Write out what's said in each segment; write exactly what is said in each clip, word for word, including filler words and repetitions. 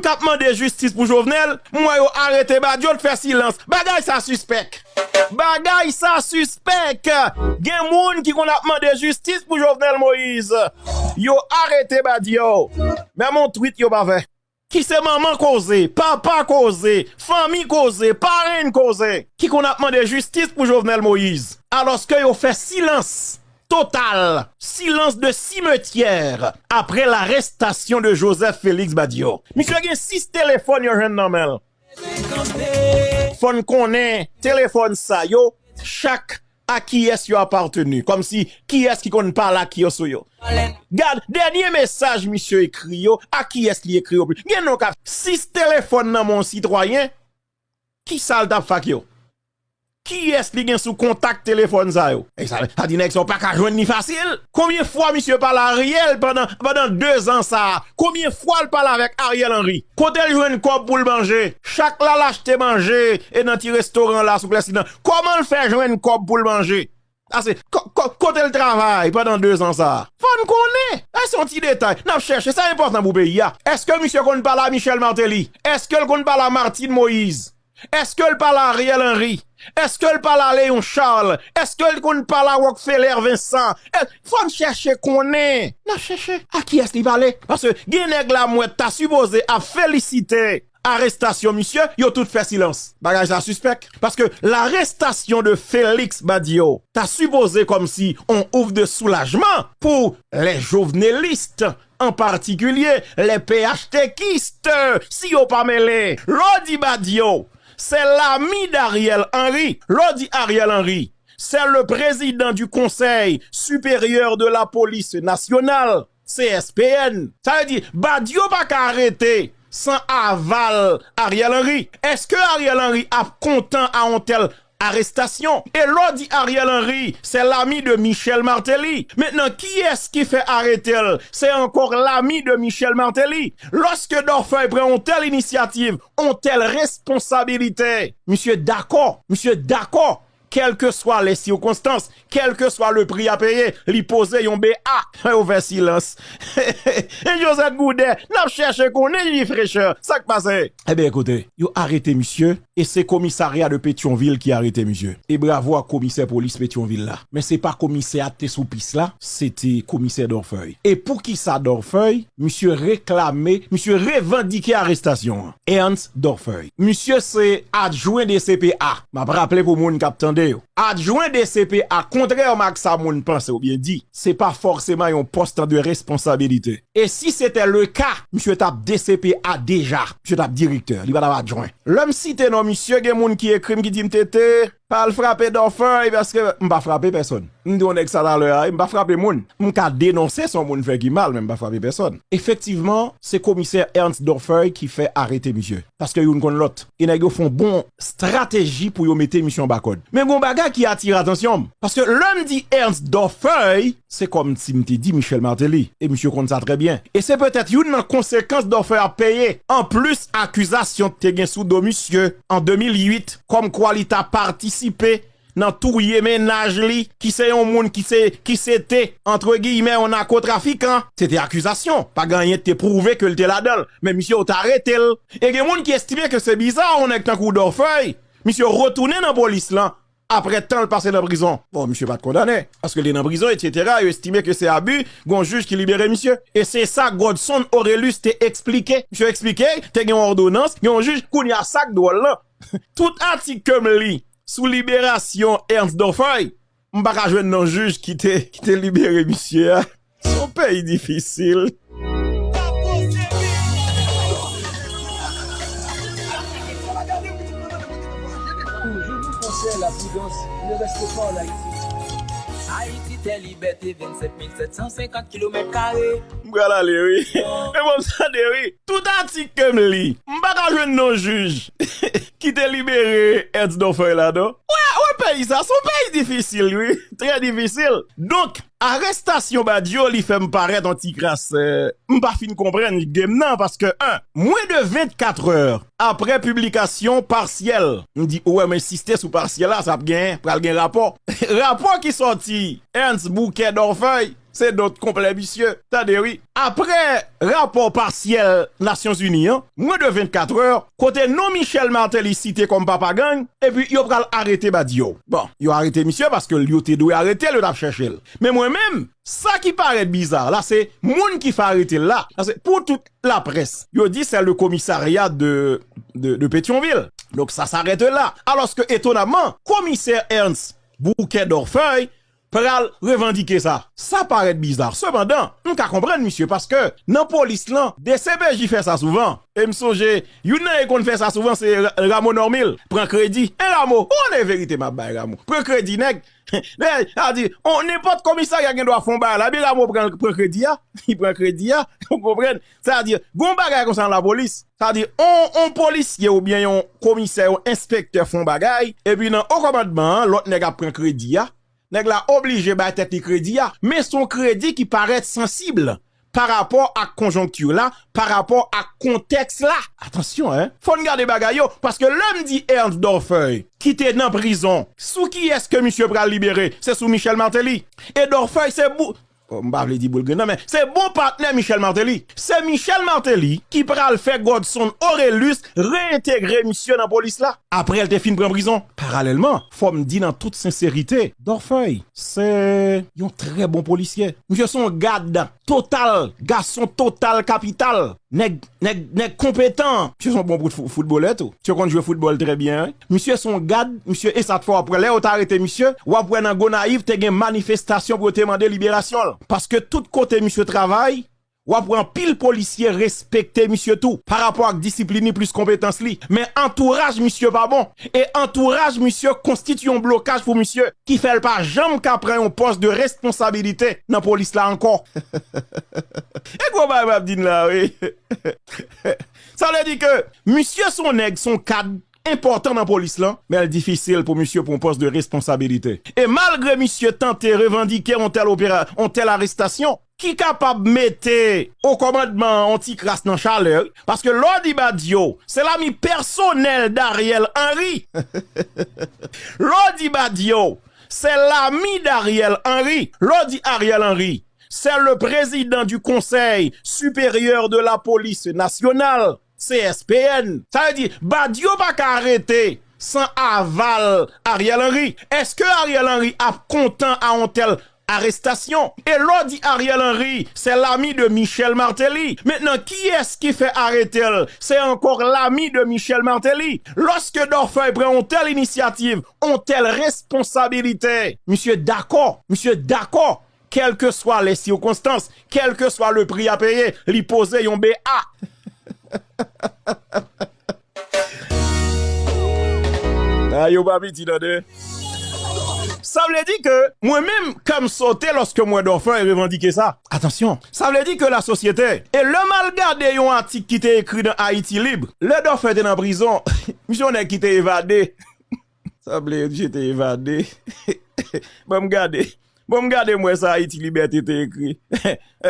K ap mande jistis pou Jovenel, m wè yo arete Badio, t fè silans. Bagay sa sispèk. Bagay sa sispèk. Gen moun ki konn ap mande jistis pou Jovenel Moïse. Yo arete Badio. Menm yon tweet yo pa fè. Ki se manman koze, papa koze, fanmi koze, parenn koze, ki konn ap mande jistis pou Jovenel Moïse, alòske yo fè silans total, silence de cimetière, après l'arrestation de Joseph Félix Badio. Misye gen sis telefòn yo jwenn nan men l. Fò n konnen telefòn sa yo, chak a kiyès yo apateni. Kòmsi, kiyès ki konn pale ak yo sou yo. Gad, dènye mesaj misye ekri yo, a kiyès li ekri yo. Gen non k ap sis telefòn nan men yon sitwayen, kisa l t ap fè ak yo? Kiyès li gen sou kontak telefòn sa yo? E sa, sa di nèg sa yo pa ka jwenn li fasil. Konbyen fwa misye pale Ariel pandan, pandan dezan sa a? Konbyen fwa l pale avèk Ariel Henry? Kote l jwenn kòb pou l manje? Chak la l achte manje e nan ti restoran la sou Plèsidan. Kòman l fè jwenn kòb pou l manje? Ase, ko-, ko-, kote l travay pandan dezan sa a? Fò n konnen. E se yon ti detay. N ap chèche. Sa enpòtan pou peyi a. Èske misye konn pale a Michel Martelly? Èske l konn pale a Martine Moïse? Èske l pale a Ariel Henry? Èske l pale a Léon Charles? Èske l konn pale a Rockefeller Vincent? E, fò n chèche konnen. N ap chèche. A kiyès li pale? Paske gen nèg la m wè ta sipoze ap felisite arestasyon misye, yo tout fè silans. Bagay sa sispèk. Paske l'arrestation de Félix Badio ta sipoze kòmsi on ouf de soulajman pou les jovenelistes, en particulier les P H T kistes, si yo pa mele. Lè w di Badio, c'est l'ami d'Ariel Henry. Lè w di Ariel Henry, c'est le président du Conseil supérieur de la police nationale, C S P N. Sa vle di, Badio pa ka arete san aval Ariel Henry. Èske Ariel Henry ap kontan a yon tèl arestasyon? E lè w di Ariel Henry, c'est l'ami de Michel Martelly. Mentnan, kiyès ki fè arete l? Se ankò l'ami de Michel Martelly. Lòske Dorfeuille pran yon tèl inisyativ, yon tèl responsabilite, misye dakò, misye dakò. Kèlkeswa les circonstances, kèlkeswa le pri a peye, li poze yon B A. Yo fè silans. E Josette Goudet, n ap chèche konnen Vivi Fraîcheur. Sa k pase? Ebyen, ekoute, yo arete misye, e se komisarya de Petyonvil ki arete misye. E bravo ak komisè polis Petyonvil la. Men se pa komisè a te sou pis la, se te komisè Dorfeuille. E poukisa Dorfeuille? Misye reklame, misye revandike arestasyon an. Ernst Dorfeuille. Misye se adjwen D C P A. M ap raple pou moun k ap tande yo. Adjwen D C P A, kontrèman ak sa moun panse oubyen di, se pa fòseman yon pòs de responsabilite. E si se te le ka, misye t ap D C P A deja. Misye t ap direktè, li pa t ap adjwen. Lè m site non misye, gen moun ki ekri m, ki di m, "Tete, pa al frape Dorfeuille, paske," m pa frape pèsòn. M di yon nèg sa talè a, m pa frape moun. M ka denonse si yon moun fè ki mal, men m pa frape pèsòn. Efektivman, se komisè Ernst Dorfeuille ki fè arete misye. Paske youn konn lòt. E nèg yo fè yon bon estrateji pou yo mete misye anba kòd. Men gon bagay ki atire atansyon m. Paske lè m di Ernst Dorfeuille, se kòmsi m te di Michel Martelly. E misye konn sa trè byen. E se petèt youn nan konsekans Dorfeuille ap peye. Anplis akizasyon te gen sou do misye an de mil uit, kòmkwa li ta patisipe nan touye mennaj li, ki se yon moun ki se, ki se te, antre giyimè, yon nakotrafikan. Se te akizasyon. Pa gen anyen ki te pwouve ke l te ladan l. Men misye, yo t arete l. E gen moun ki estime ke se biza, yon nèg tankou Dorfeuille, misye retounen nan polis lan, apre tan l pase nan prizon. Bon, misye pa t kondane, paske l te nan prizon, etsetera. Yo estime ke se abi, gon jij ki libere misye. E se sa Godson Orélus te eksplike. Misye eksplike, te gen yon òdonans, gen yon jij, kounye a sa k dwòl lan. Tout atik ke m li sou liberasyon Ernst Dorfeuille, m pa ka jwenn non jij ki te, ki te libere misye a. Se yon peyi difisil. Toujou nou konsèy la pridans, ne reste pas en Haïti. Ayiti tè libète vennsenk mil sèt san senkant kilomèt kare. M pral ale, wi. E bon, m tande, wi. Tout atik ke m li, m pa ka jwenn non jij ki te libere Ernst Dorfeuille la, non. Wè, wè peyi sa, se yon peyi difisil, wi. Trè difisil. Donk, arestasyon Badio, li fè m parèt yon ti kras, euh, m pa fin konprann game nan, paske, en, mwens de vennkat è apre piblikasyon pasyèl, m di, ou wè, m ensiste sou pasyèl la, sa ap gen, pral gen rapò. Rapò ki sòti Ernst Bouquet Dorfeuille, Se dòt konplè misye. Tande wi. Apre rapò pasyèl Nasyonzini an, mwen de vennkat è, kote non Michel Martelly site kòm papa gang, epi yo pral arete Badio. Bon, yo arete misye paske yo te dwe arete l, yo t ap chèche l. Men mwen menm, sa ki parèt biza la, se moun ki fè arete l la. Paske pou tout laprès, yo di c'est le commissariat de, de, de Pétion-Ville. Donc ça s'arrête là. Alòske etonamman, komisè Ernst Bouquet Dorfeuille pral revandike sa. Sa parèt biza. Sepandan, m ka konprann misye paske nan polis lan, D C P J fè sa souvan. E m sonje, youn nan yo konn fè sa souvan, se Ra-, Rameau Normil. Pran kredi. E Rameau, ou konnen verite m ap bay Rameau. Pran kredi nèg. Sa di, on, nenpòt komisarya gen dwa fè yon bagay la, epi Rameau pran, pran kredi a. Li pran kredi a. Ou konprann? Sa di, gon bagay konsa nan lapolis. Sa di, on, on polisye oubyen yon komisè, yon enspektè fè yon bagay, epi nan o kòmandman an, lòt nèg ap pran kredi a. Nèg la oblije bay tèt li kredi a, men se yon kredi ki parèt sansib pa rapò ak konjonkti la, pa rapò ak kontèks la. Atansyon, en. Fò n gade bagay yo, paske lè m di Ernst Dorfeuille, ki te nan prizon, sou kiyès ke misye pral libere? Se sou Michel Martelly. E Dorfeuille, se bou-, oh, m pa vle di boul grenn nan, men se bon patnè Michel Martelly. Se Michel Martelly ki pral fè Godson Orélus reyentegre misye nan polis la, apre l te fin pran prizon. Paralèlman, fò m di nan tout senserite, Dorfeuille se yon trè bon polisye. Misye se yon gad total, gason total kapital. Nèg, nèg, nèg konpetan. Misye se yon bon bout fou-, foutbolè tou. Misye konn jwe foutbòl trè byen, wi. Misye se yon gad, misye, e sa t fè w ap wè, lè yo t arete misye, w ap wè nan Gonayiv te gen manifestasyon pou yo te mande liberasyon l. Paske tout kote misye travay, w ap wè anpil polisye respekte misye tou, pa rapò ak disiplin li plis konpetans li. Men antouraj misye pa bon. E antouraj misye konstitye yon blokaj pou misye, ki fè l pa janm ka pran yon pòs de responsabilite nan polis la ankò. E gwo bagay m ap di n la, wi. Sa vle di ke misye se yon nèg, se yon kad enpòtan nan polis lan, men l difisil pou misye pran yon pòs de responsabilite. E malgre misye tante revandike yon tèl opera-, yon tèl arestasyon, ki kapab mete o kòmandman an yon ti kras nan chalè, wi. Paske lè w di Badio, se lami pèsonèl d'Ariel Henry. Lè w di Badio, c'est l'ami d'Ariel Henry. Lè w di Ariel Henry, c'est le président du Conseil supérieur de la police nationale, C S P N. Sa vle di, Badio pa ka arete san aval Ariel Henry. Èske Ariel Henry ap kontan a yon tèl arestasyon? E lè w di Ariel Henry, c'est l'ami de Michel Martelly. Mentnan, kiyès ki fè arete l? Se ankò l'ami de Michel Martelly. Lòske Dorfeuille pran yon tèl inisyativ, yon tèl responsabilite, misye dakò, misye dakò, kèlkeswa les circonstances, kèlkeswa le pri a peye, li poze yon B A. A, yo pa piti, tande. Sa vle di ke mwen menm, kè m sote lòske m wè Dorfeuille revandike sa. Atansyon, sa vle di ke lasosyete, e lè m al gade yon atik ki te ekri nan Haïti Libre, lè Dorfeuille te nan prizon, misye yon nèg ki te evade. Sa vle di misye te evade. Ban m gade. Bon, m gade m wè sa Ayiti Libète te ekri.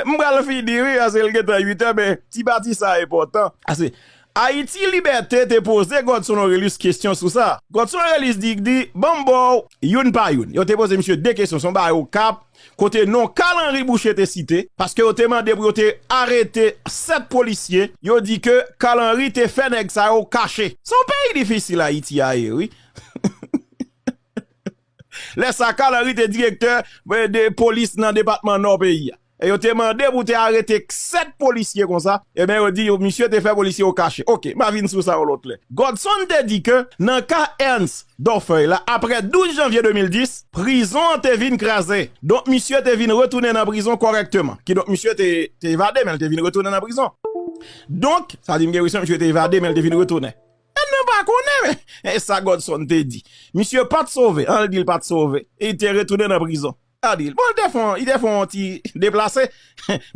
M pral fini, wi, paske l gentan uit è, men ti pati sa a enpòtan. Ase, Ayiti Libète te poze Godson Orélus kesyon sou sa. Godson Orélus di, di, ban m ba w youn pa youn. Yo te poze misye de kesyon, se yon bagay Okap, kote non Carl Henry Boucher te site, paske yo te mande pou yo te arete sèt polisye. Yo di ke Carl Henry te fè nèg sa yo kache. Se yon peyi difisil Ayiti a ye, wi. Lè sa, Carl Henry te direktè, eh, de polis nan depatman Nò peyi a. E yo te mande pou te arete sèt polisye konsa. Ebyen, yo di, yo, misye te fè polisye yo kache. Oke, m a vin sou sa yon lòt lè. Godson te di ke nan ka Ernst Dorfeuille la, apre douz janvye de mil dis, prizon an te vin kraze. Donk, misye te vin retounen nan prizon kòrèkteman. Kidonk, misye te, te evade, men l te vin retounen nan prizon. Donk, sa di m gen reson, misye te evade, men l te vin retounen. E nou pa konnen, men, e sa Godson te di. Misye pa t sove, an l di l pa t sove. E li te retounen nan prizon. Sa di l, bon, li te fè yon, li te fè yon ti deplase,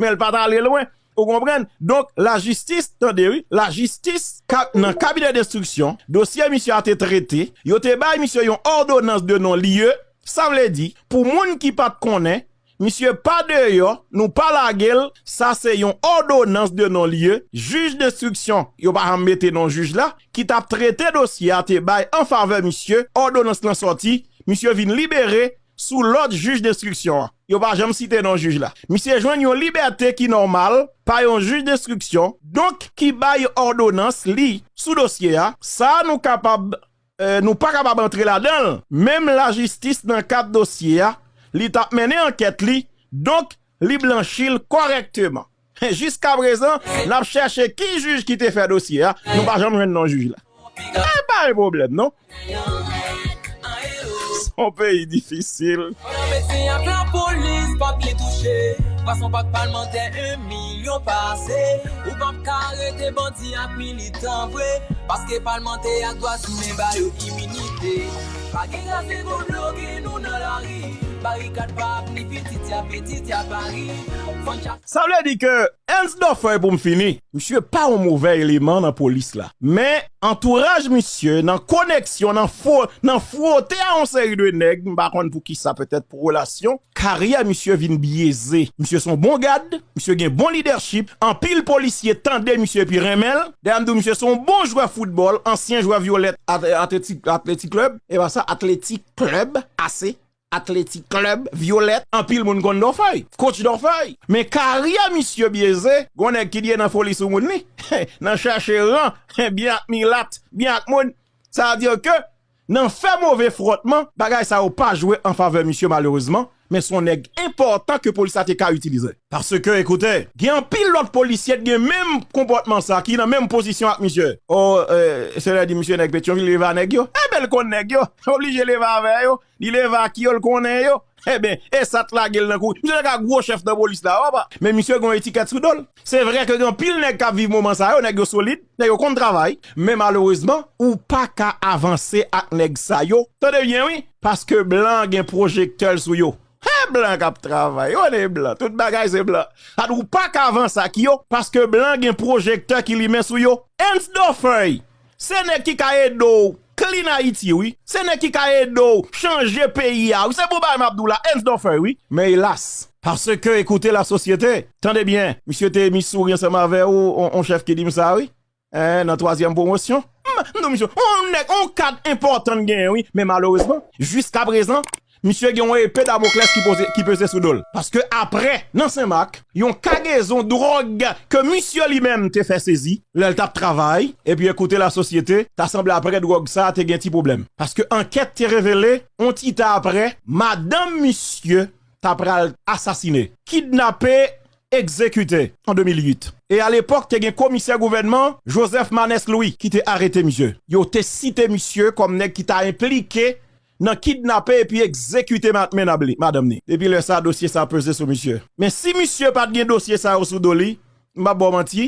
men l pa t ale lwen. Ou konprann? Donk, lajistis, tande wi, lajistis, ka-, nan kabinè denstriksyon, dosye misye a te trete, yo te bay misye yon òdonans de non-lye, sa vle di, pou moun ki pa t konnen, misye pa deyò, nou pa lage l, sa se yon òdonans de non-lye, jij denstriksyon, yo pa janm mete non jij la, ki t ap trete dosye a te bay an favè misye, òdonans lan sòti, misye vin libere, sou lòd jij denstriksyon an. Yo pa janm site non jij la. Misye jwenn yon libète ki nòmal pa yon jij denstriksyon, donk ki bay òdonans li sou dosye a. Sa a nou kapab, eh, nou pa kapab antre ladan l. Menm lajistis nan kad dosye a, li t ap mennen ankèt li, donk li blanchi l kòrèkteman. Jiskaprezan, n ap chèche ki jij ki te fè dosye a, nou pa janm jwenn non jij la. E pa yon pwoblèm, non. Se yon peyi difisil. Medsen ak lapolis pa byen touche. Pwason pak palmantè en milyon pase. Ou p ap ka arete bandi ak militan vre. Paske palmantè ak dwa imen ba yo iminite. Pa gen gaz e dlo bloke nou nan lari. Barikad pa ap ni pitit ya, pitit ya Pari. Sa vle di ke Ernst Dorfeuille, pou m fini, misye pa yon move eleman nan polis la. Men antouraj misye, nan koneksyon, nan fo, nan fwote a yon seri de nèg, m pa konn pou kisa, petèt pou relasyon, karyè misye vin byeze. Misye se yon bon gad, misye gen bon lidèchip, anpil polisye tande misye epi renmen l. Dayè m di w, misye se yon bon jwè foutbòl, ansyen jwè Vyolèt At-, Atletik, Atletik Klèb, e pa sa, Atletik Klèb, ase. Atletik Klèb, Vyolèt, anpil moun konn Dorfeuille, coach Dorfeuille. Men karyè misye byeze, gon nèg ki dye nan foli sou moun li, nan chèche ran, byen ak milat, byen ak moun. Sa vle di ke nan fè move fwòtman, bagay sa yo pa jwe an favè misye malerezman, men se yon nèg enpòtan ke polis la te ka itilize. Paske, ekoute, gen anpil lòt polisye ki gen menm konpòtman sa, ki nan menm pozisyon ak misye. O, eh, se lè di misye nèg Petyonvil, leve a nèg yo. Enben, l konn nèg yo, oblije leve avè yo. Li leve ak yo, l konnen yo. Enben, e sa t lage l nan kouri. Misye te ka gwo chèf nan polis la, w pa. Men misye gen yon etikèt sou do l. Se vre ke gen anpil nèg k ap viv moman sa yo, nèg yo solid, nèg yo konn travay. Men malerezman, ou pa ka avanse ak nèg sa yo. Tande byen, wi. Paske blan gen pwojektè l sou yo. He, blan k ap travay. Yo, ne blan. Tout bagay se blan. Sa di ou pa ka avanse ak yo, paske blan gen pwojektè ki limen sou yo. Ernst Dorfeuille, se nèg ki ka ede w clean Ayiti, wi. Se nèg ki ka ede w chanje peyi a, wi. Se bon bagay m ap di w la, Ernst Dorfeuille, wi. Men elas, paske, ekoute, lasosyete, tande byen, misye te mi souri ansanm avè w, on, on chèf ki di m sa, wi. En, nan twazyèm pwomosyon. M, m di w, misye, on nèg, on kad enpòtan n genyen, wi. Men malerezman, jiskaprezan, misye gen yon epe Damoklès ki poze, ki peze sou do l. Paske apre, nan Senmak, yon kagezon dwòg ke misye li menm te fè sezi, lè l t ap travay, epi ekoute lasosyete, ta sanble apre dwòg sa a te gen ti pwoblèm. Paske ankèt te revele, on ti tan apre, madanm misye ta pral asasine, kidnape, egzekite an de mil uit. E alepòk, te gen komisè gouvènman, Joseph Manès Louis, ki te arete misye. Yo te site misye kòm nèg ki ta enplike nan kidnape epi egzekite ma-, mennab li, madanm ni. Depi lè sa, dosye sa peze sou misye. Men si misye pa t gen dosye sa yo sou do li, m p ap ba w manti,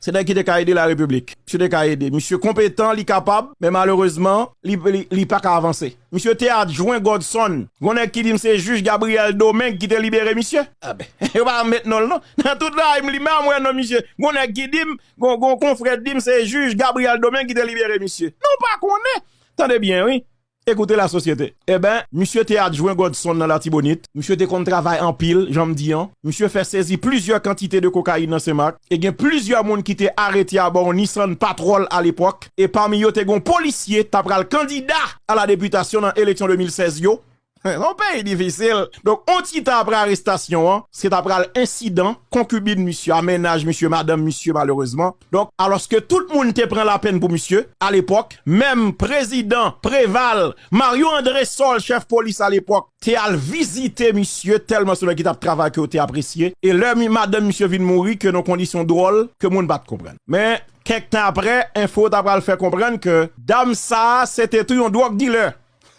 se nèg ki te ka ede larepiblik. Misye te ka ede. Misye konpetan, li kapab, men malerezman, li, li, li pa ka avanse. Misye te adjwen Godson. Gon nèg ki di m se jij Gabriel Domingue ki te libere misye. A ben, yo pa met non l non. Nan tout lavi m li menm wè non misye. Gon nèg ki di m, gon, gon konfrè di m se jij Gabriel Domingue ki te libere misye. Non, w pa konnen. Tande byen, wi. Ekoute lasosyete. Eben, misye te adjwen Godson nan Latibonit. Misye te konn travay anpil, jan m di an. Misye fè sezi plizyè kantite de kokayin nan Senmak. E gen plizyè moun ki te arete abò yon Nissan Patrol alepòk. E pami yo te gen yon polisye t ap pral kandida a la depitasyon nan eleksyon de mil sèz yo. Se yon peyi difisil. Donk, on ti tan apre arestasyon an, se ta pral ensidan, konkibin misye a, mennaj misye, madanm misye, malerezman. Donk, alòske tout moun te pran lapenn pou misye, alepòk, menm prezidan Preval, Mario André Sol, chèf polis alepòk, te al vizite misye, tèlman se yon nèg ki t ap travay ke yo te apresye. E lè mi-, madanm misye vin mouri, ke nan kondisyon dwòl, ke moun pa t konprann. Men, kèk tan apre, enfo ta pral fè konprann ke dam sa a, se te tou yon dwòg dilè.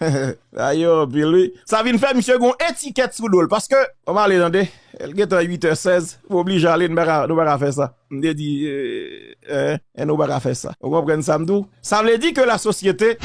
Sa yo anpil, wi. Sa vin fè misye gon etikèt sou do l. Paske, ann ale tande, l gentan uit è sèz, m oblije ale, nou pa ka, nou pa ka fè sa. M te di, eh, eh, eh, nou pa ka fè sa. Ou konprann sa m di w? Sa vle di ke lasosyete,